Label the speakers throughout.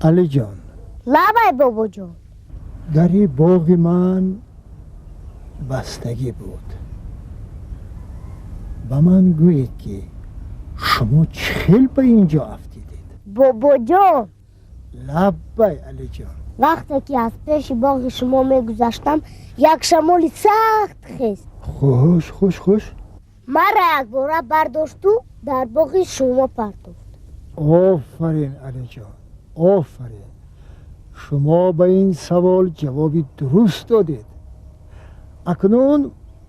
Speaker 1: Алиҷон.
Speaker 2: Лабай, бобоҷон.
Speaker 1: Дари боғи ман бастагӣ буд. Ба ман гӯед, ки шумо чӣ хел ба ин ҷо афтидед?
Speaker 2: Бобоҷон.
Speaker 1: Лаббай, Алиҷон.
Speaker 2: Вақте ки аз пеши боғи шумо мегузаштам, як шамоли сахт хест.
Speaker 1: Хуш, хуш, хуш.
Speaker 2: Маро якбора бардошту дар боғи шумо партофт.
Speaker 1: Офарин, Алиҷон, офарин! Шумо ба ин савол ҷавоби дуруст додед. Акнун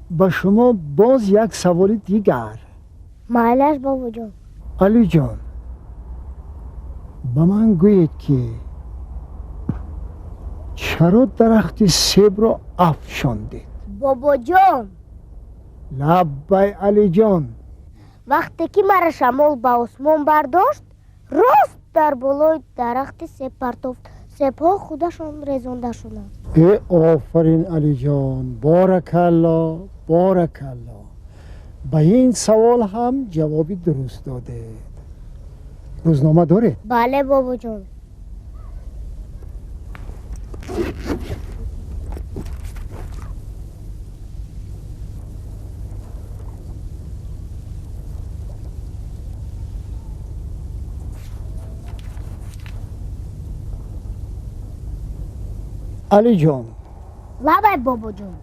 Speaker 1: ба шумо боз як саволи дигар.
Speaker 2: Майлаш, бобоҷон.
Speaker 1: Алиҷон, ба ман гӯед, ки чаро дарахти себро афшондед?
Speaker 2: Бобоҷон.
Speaker 1: Лаббай, Алиҷон.
Speaker 2: Вақте ки маро шамол ба осмон бардошт, рост дар болои дарахти себ партофт. Себҳо худашон резонда шуданд.
Speaker 1: Э, офарин, Алиҷон! Боракалло, боракалло! Ба ин савол ҳам ҷавоби дуруст додед. Рӯзнома доред?
Speaker 2: Бале, бобоҷон.
Speaker 1: Алиҷон.
Speaker 2: Лабай, бобоҷон.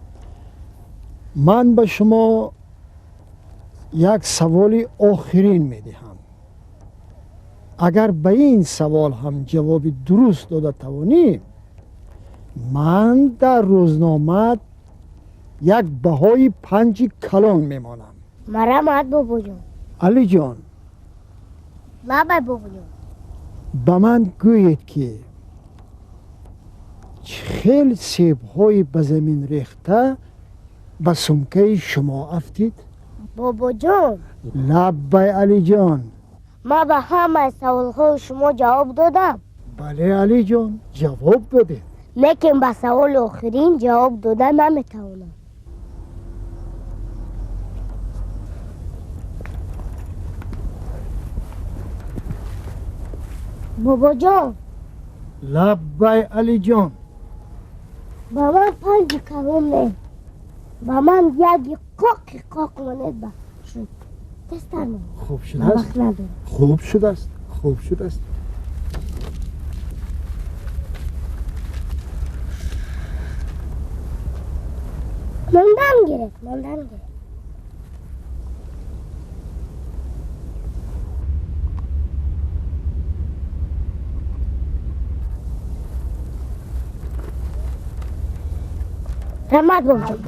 Speaker 1: Ман ба шумо як саволи охирин медиҳам. Агар ба ин савол ҳам ҷавоби дуруст дода тавонӣ, ман дар рӯзнома як баҳои панҷи калон мемонам.
Speaker 2: Марамат, бобоҷон.
Speaker 1: Алиҷон.
Speaker 2: Лабай, бобоҷон.
Speaker 1: Ба ман гӯед, ки чӣ хел себҳои ба замин рехта ба сумкаи шумо афтид?
Speaker 2: Бобоҷон.
Speaker 1: Лаббай, Алиҷон.
Speaker 2: Ман ба ҳамаи саволҳои шумо ҷавоб додам.
Speaker 1: Бале, Алиҷон, ҷавоб додед.
Speaker 2: Лекин ба саволи охирин ҷавоб дода наметавонам. Бобоҷон.
Speaker 1: Лаббай, Алиҷон.
Speaker 2: Ба ман панҷи калон не, ба ман яки қоқи қоқ монед ба шуд. Тезтар мон.
Speaker 1: Хуб
Speaker 2: Ман
Speaker 1: шудааст.
Speaker 2: вақт надорам.
Speaker 1: Хуб шудааст, хуб шудааст.
Speaker 2: Мондан гирифт, мондан гирифт. Раҳмат, бобоҷон.